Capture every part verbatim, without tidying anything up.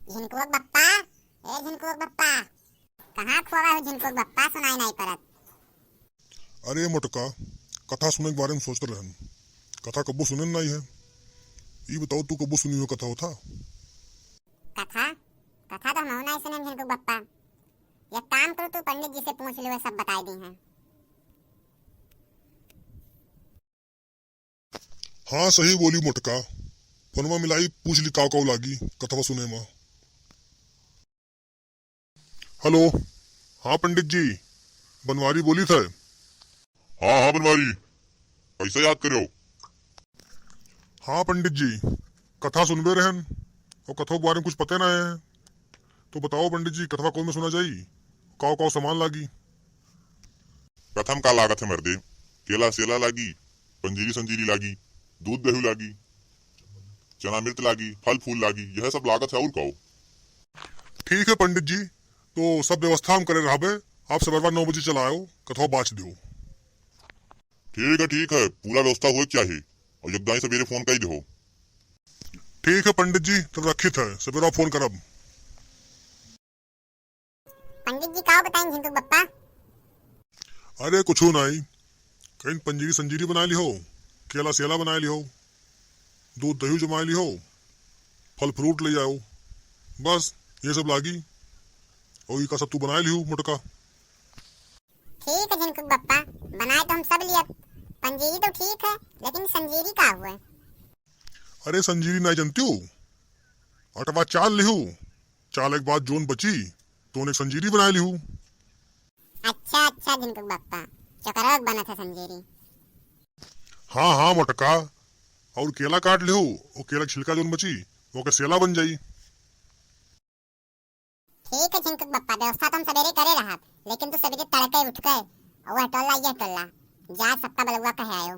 झिनकुआ बप्पा, ए झिनकुआ बप्पा, कहाँ खोवा हो झिनकुआ बप्पा, सुनाई नाई परत। अरे मोटका, कथा सुने के बारे में सोचत रहन, कथा कब्बो सुने नाई है। ई बताओ, तू कब्बो सुनी हो कथा होथा? कथा, कथा तो हम नाई सुने झिनकुआ बप्पा। एक काम करो, तू पंडित जी से पूछ लियो, सब बताई दी हैं। हाँ, सही बोली मोटका। फोनवा मिलाई, पूछ ली काव काव लागी कथवा सुने मा। हेलो, हाँ पंडित जी, बनवारी बोली थे। हाँ, हाँ बनवारी, कैसे याद करो? हाँ पंडित जी, कथा सुनबे रहन और कथवा के बारे में कुछ पते ना है, तो बताओ पंडित जी, कथवा कौन में सुना जाई, काव काव सामान लागी? कथम का लागत है मर्दे, केला सेला लागी, पंजीरी संजीरी लागी, दूध दही लागी, चना मिर्च लागी, फल फूल लागी, यह सब लागत है और काव। ठीक है पंडित जी, तो सब व्यवस्था हम करे रहबे, आप सबेरवा नौ बजे चला आयो, कथवा बाँच दियो। ठीक है, ठीक है, पूरा व्यवस्था होए के चाही, और एकदम सबेरे फोन कर दियो। ठीक है पंडित जी, तब रखित है, सबेरवा फोन करब। पंडित जी, काव बताइन झिनकुआ बप्पा? अरे कुछू नाई, कहीं पंजीरी संजीरी बनाए लिहो, केला सेला बनाए लिहो, दूध दही जमाए लिहो, फल फ्रूट ले जाओ, बस ये सब लागी। और ई का सब तू बनाए लिहो मोटका। ठीक है झिनकुआ बप्पा, बनाए तो हम सब लियब। पंजीरी तो ठीक है, लेकिन संजीरी का हुए? अरे संजीरी नाई जनती हो, अटवा चाल लिहो, चाले के बाद जोन बची, तोने संजीरी बनाए लिहू। अच्छा, अच्छा, झिनकुआ बप्पा, चकरक बनत है संजीरी। हाँ, हाँ, मोटका, और केला काट लिहू, वो केला के छिलका जोन बची, वो के सेला बन जाई। ठीक है झिनकुआ बप्पा, व्यवस्था तो हम सबेरे करे रहब, लेकिन तू सबेरे तड़के उठ के, वह टोला, यह टोला, जा सबका बलुआ कहे आयो।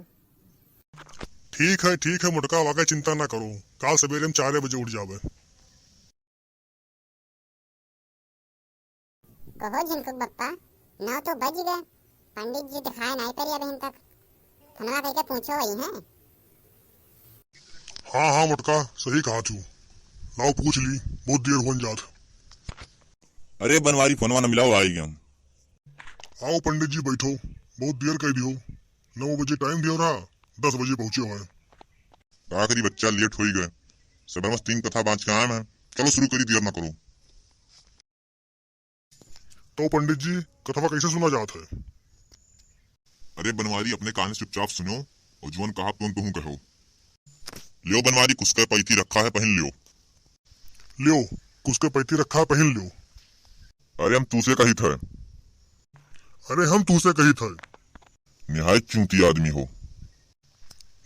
ठीक है, ठीक है मोटका, वाकई चिंता ना करो, काल सबेरे हम चारे बजे उठ जाबे। कहो झिनकुआ बप्पा, नौ तो बज गए, पंडित जी दिखाए नाई पड़े अबहिन तक। फोनवा करके पूछो वही हैं। हाँ, हाँ मोटका, सही कहा तू। लाओ पूछ ली, बहुत देर होन जात। अरे बनवारी, फोनवा न मिलाओ, आई गया। आओ पंडित जी बैठो, बहुत देर कर दियो। नौ बजे टाइम दियो रहा, दस बजे पहुँचे हुए। का करी बच्चा, लेट होई गए। सबेर मस तीन कथा बाँच के आए हैं। चलो शुरू करी, देर ना करो। तो पंडित जी, कथवा कैसे सुना जात है? अरे बनवारी, अपने कान से चुपचाप सुनो और जुअन कहा तुम तुहूँ कहो। लियो बनवारी, कुसके पैती रखा है, पहिन लियो। लियो, कुसके पैती रखा है, पहिन लियो। अरे हम तूसे कहित है। अरे हम तूसे कहित है। निहायत चूतिया आदमी हो।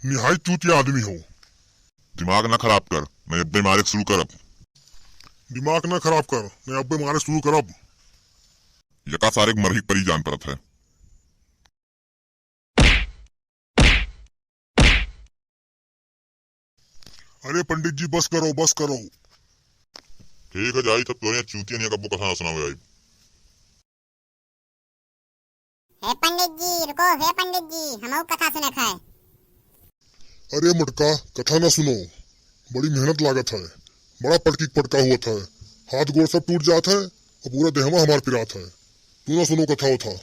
निहायत चूतिया आदमी हो। दिमाग ना खराब कर, मैं अब्बे मारे शुरू करब। दिमाग ना खराब कर, मैं अब्बे मारे शुरू करब। यका सारे के मरही परी जान परत है। अरे पंडित जी, बस करो, बस करो। ठीक है, जाई तब तोरे चूतिया नहीं कब्बो कथा ना सुनावे आई। हे पंडित जी, रुको, हे पंडित जी, हमहू कथा सुने खाए। अरे मोटका, कथा ना सुनो, बड़ी मेहनत लागत है, बड़ा पटकी पटका हुआ था, हाथ गोड़ सब टूट जात है और पूरा देहवा हमार पिरात है। तू ना सुनो कथा उथा।